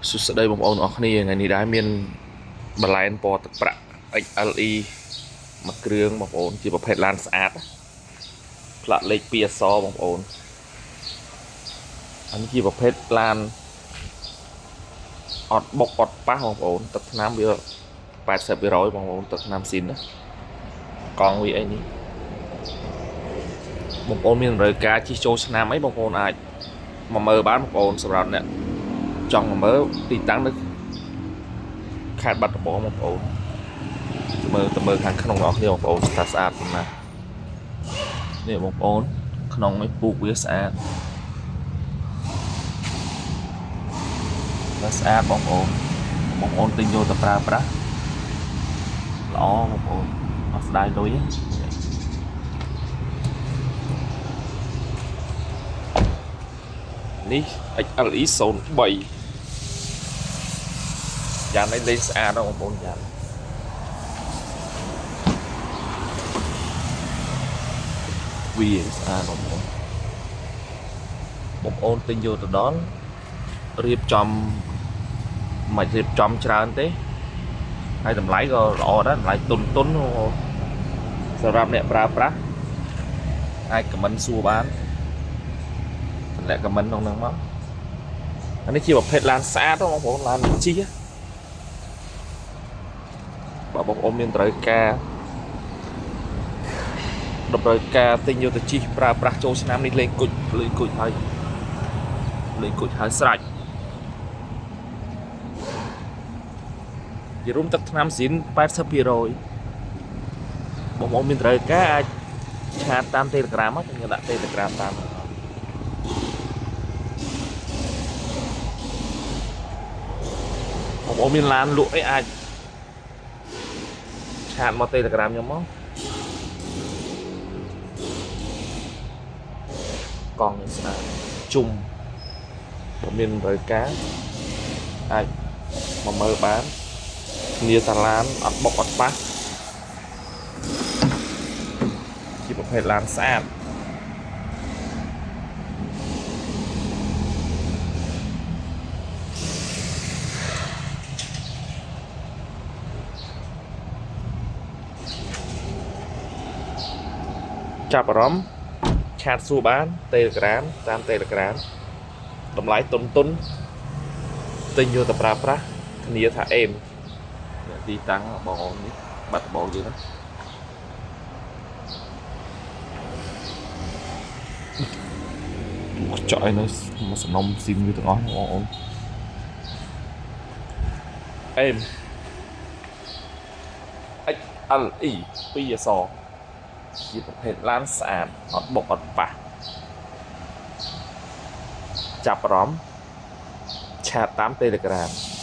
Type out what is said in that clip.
សួស្តីបងប្អូនអរគ្នាថ្ងៃនេះដែរមានបលែនពណ៌ទឹកប្រាក់ XLE មួយគ្រឿងបងប្អូនជាប្រភេទឡានស្អាតផ្លាកលេខ2អក្សរបងប្អូនអានេះជាប្រភេទឡានអត់បុកអត់ប៉ះបងប្អូនទឹកថ្នាំវា80%បងប្អូនទឹកថ្នាំស៊ីនណាកង់វាអីនេះបងប្អូនមានតម្រូវការជិះចូលឆ្នាំអីបងប្អូនអាចមកមើលបានបងប្អូនសម្រាប់អ្នកចង់មកមើលទីតាំងនៅខេត្តបាត់ដំបងបងប្អូនមើលទៅមើលខាងក្នុងរបស់គ្នាបងប្អូនស្អាតស្អាតណាស់នេះបងប្អូនក្នុងនេះពូកវាស្អាតវាស្អាតបងប្អូនបងប្អូនទិញយកទៅប្រើប្រាស់ល្អបងប្អូនអត់ស្ដាយលុយទេនេះ XLE 03យ៉ាងនេះលេងស្អាតណាស់បងប្អូនយ៉ាងវាស្អាតបងប្អូនបងប្អូនទិញយកទៅដល់រៀបចំមិនរៀបចំច្រើនទេហើយតម្លៃក៏ល្អដែរតម្លៃទុនទុនបងប្អូនសម្រាប់អ្នកប្រើប្រាស់អាចខមមិនសួរបានទម្លាក់ខមមិនក្នុងហ្នឹងមកអានេះជាប្រភេទឡានស្អាតបងប្អូនឡានជិះបើបងប្អូនមានត្រូវការតម្រូវការទិញយកទៅជិះប្រើប្រាស់ចូលឆ្នាំនេះលេងគុជលេងគុជហើយលេងគុជហើយស្រេចជារួមទឹកថ្នាំស៊ីន80%បងប្អូនមានត្រូវការអាច chat តាម Telegram មកខ្ញុំដាក់ Telegram តាមបងប្អូនមានឡានលក់អីអាច chat មក Telegram ខ្ញុំមកកង់នេះស្អាតជុំបើមានតម្រូវការអាចមកមើលបានគ្នាតាឡានអត់បុកអត់ប៉ះជាប្រភេទឡានស្អាតចាប់អារម្មណ៍ chat សួរបាន Telegram តាម Telegram តម្លៃតុនតុនទិញយកទៅប្រើប្រាស់ធានាថាអេមទីតាំងបងអូននេះបាត់ដំបងយើងណាចក់ឲ្យនៅមកសំណុំស៊ីមវាទាំងអស់បងអូនអេម XLE 2អក្សរជាប្រភេទឡានស្អាតអត់បុកអត់ប៉ះចាប់អារម្មណ៍ chat តាម Telegram។